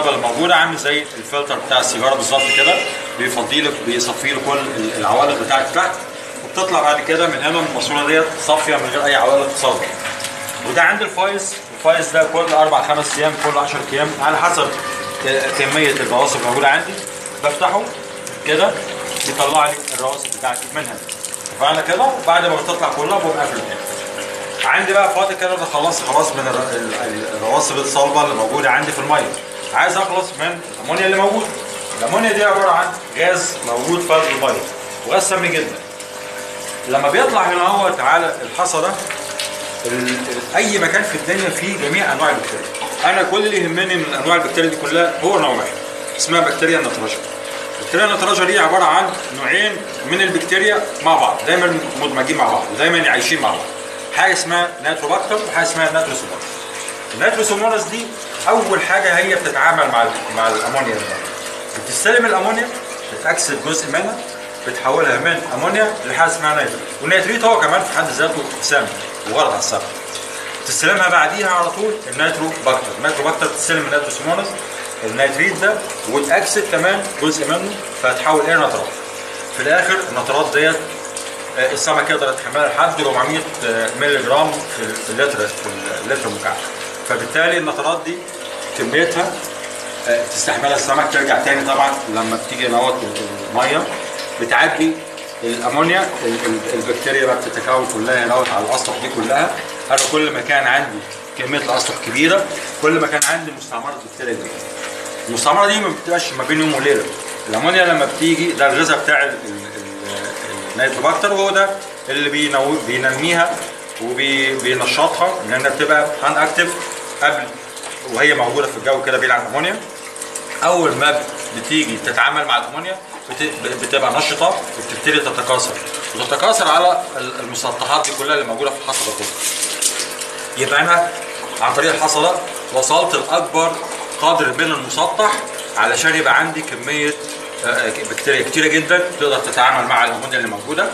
الصلبة اللي موجودة، عامل زي الفلتر بتاع السيجارة بالظبط كده، بيفضي لك بيصفي لك كل العوالق بتاعت تحت، وبتطلع بعد كده من هنا من الماسورة ديت صافية من غير اي عوالق صلبه. وده عند الفايز، الفايز ده كل 4 5 ايام، كل 10 ايام على حسب كمية الرواسب الموجودة عندي، بفتحه كده بيطلع لي الرواسب بتاعتي منها. اتفقنا كده؟ وبعد ما بتطلع كلها بقوم قافله تاني. عندي بقى في وقت كده انا خلصت خلاص من الرواسب الصلبة اللي موجودة عندي في المية، عايز اخلص من الامونيا اللي موجودة. الامونيا دي عبارة عن غاز موجود في المية، وغاز سام جدا. لما بيطلع هنا اهوت على الحصى ده، اي مكان في الدنيا فيه جميع انواع البكتيريا. انا كل اللي يهمني من انواع البكتيريا دي كلها هو نوع واحد، اسمها بكتيريا النترجه. بكتيريا النترجه دي عبارة عن نوعين من البكتيريا مع بعض، دايما مدمجين مع بعض ودايما عايشين مع بعض. حاجة اسمها Nitrobacter وحاجه اسمها Nitrosomonas. ال Nitrosomonas دي اول حاجة هي بتتعامل مع الامونيا اللي بتستلم الامونيا، بتاكسد جزء منها، بتحولها من امونيا لحاجة اسمها nitrate، وال nitrate هو كمان في حد ذاته سام وغلط على السمك. تستلمها بعديها على طول ال Nitrobacter، ال Nitrobacter بتستلم ال Nitrosomonas ال nitrate ده وتاكسد كمان جزء منه، فهتحول الى نترات. في الاخر النترات ديت السمك يقدر يتحملها لحد 400 مللي جرام في اللتر، في اللتر المكعب. فبالتالي النترات دي كميتها تستحملها السمك. ترجع تاني طبعا لما بتيجي نوت المية بتعدي الامونيا، البكتيريا بقى بتتكون كلها نوت على الاسطح دي كلها. انا كل ما كان عندي كمية الاسطح كبيرة، كل ما كان عندي مستعمرة بكتيريا كبيرة. المستعمره دي ما بتبقاش ما بين يوم وليلة. الامونيا لما بتيجي ده الغذاء بتاع ال Nitrobacter، وهو ده اللي بينميها وبينشطها، لانها بتبقى inactive قبل وهي موجودة في الجو كده بيلعب امونيا. اول ما بتيجي تتعامل مع الامونيا بتبقى نشطة وبتبتدي تتكاثر، وتتكاثر على المسطحات دي كلها اللي موجودة في الحصى ده كله. يبقى انا عن طريق الحصى ده وصلت لاكبر قدر من المسطح علشان يبقى عندي كمية بكتيريا كتيرة جدا تقدر تتعامل مع الامونيا اللي موجودة.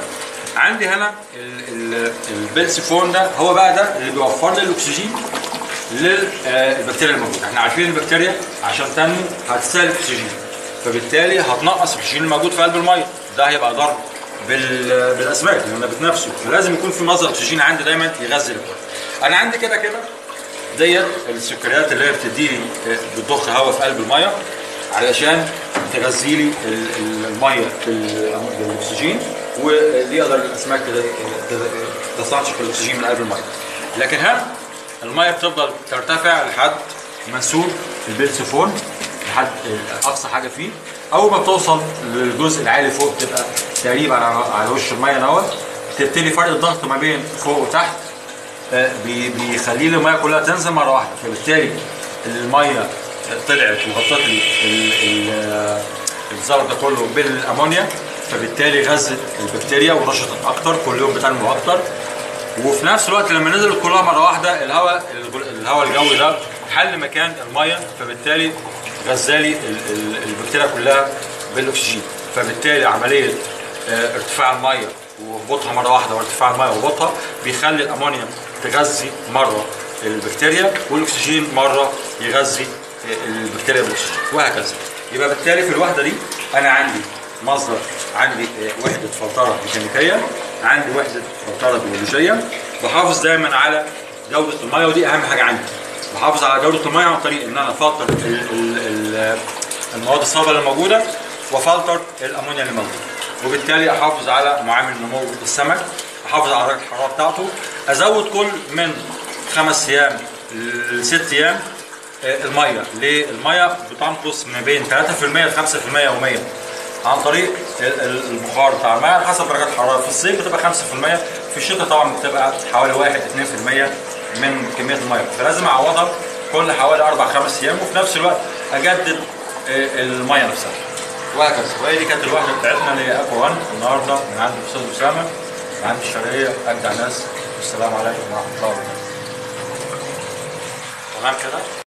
عندي هنا ال bell siphon ده هو بقى ده اللي بيوفر لي الاكسجين للبكتيريا الموجودة. احنا عارفين البكتيريا عشان تنمو هتستهلك اكسجين، فبالتالي هتنقص الاكسجين الموجود في قلب المية، ده هيبقى ضرر بالاسماك لان بتنافسه، فلازم يكون في مصدر اكسجين عندي دايما يغذي الكل. انا عندي كده كده ديت السكريات اللي هي بتديني بتضخ هواء في قلب المية علشان تغذي لي المية بالاكسجين، واللي يقدر الاسماك تستنشق الاكسجين من قلب المية. لكن ها المية بتفضل ترتفع لحد منسوب ال bell siphon لحد اقصى حاجة فيه. اول ما بتوصل للجزء العالي فوق بتبقى تقريبا على وش المية دوت، بتبتدي فرق الضغط ما بين فوق وتحت بيخلي لي المية كلها تنزل مرة واحدة، فبالتالي المية طلعت وغطت لي الزلط ده كله بالامونيا، فبالتالي غذت البكتيريا ونشطت اكتر، كل يوم بتنمو اكتر. وفي نفس الوقت لما نزلت كلها مرة واحدة الهواء الجوي ده حل مكان المية، فبالتالي غذالي البكتيريا كلها بالاكسجين، فبالتالي عملية ارتفاع المية وهبوطها مرة واحدة وارتفاع المية وهبوطها بيخلي الامونيا تغذي مرة البكتيريا والاكسجين مرة يغذي البكتيريا بالاكسجين وهكذا. يبقى بالتالي في الوحدة دي انا عندي مصدر، عندي وحده فلترة ميكانيكية، عندي وحده فلترة بيولوجية، بحافظ دايما على جوده المية، ودي اهم حاجة عندي. بحافظ على جوده المية عن طريق ان انا افلتر المواد الصلبة اللي موجودة وافلتر الامونيا اللي موجودة، وبالتالي احافظ على معامل نمو السمك، احافظ على درجه الحرارة بتاعته، ازود كل من 5 ايام ل 6 ايام المية. ليه؟ المية بتنقص ما بين 3% ل 5% يوميا عن طريق البخار بتاع المية على حسب درجات الحرارة. في الصيف بتبقى 5%، في الشتاء طبعا بتبقى حوالي 1 2% من كمية المية، فلازم اعوضها كل حوالي 4 5 ايام، وفي نفس الوقت اجدد المية نفسها وهكذا. وهي دي كانت الوحدة بتاعتنا اللي هي اكوا 1 النهارده من عند الاستاذ اسامة من عند الشرقية، اجدع ناس. والسلام عليكم ورحمة الله وبركاته. تمام كده؟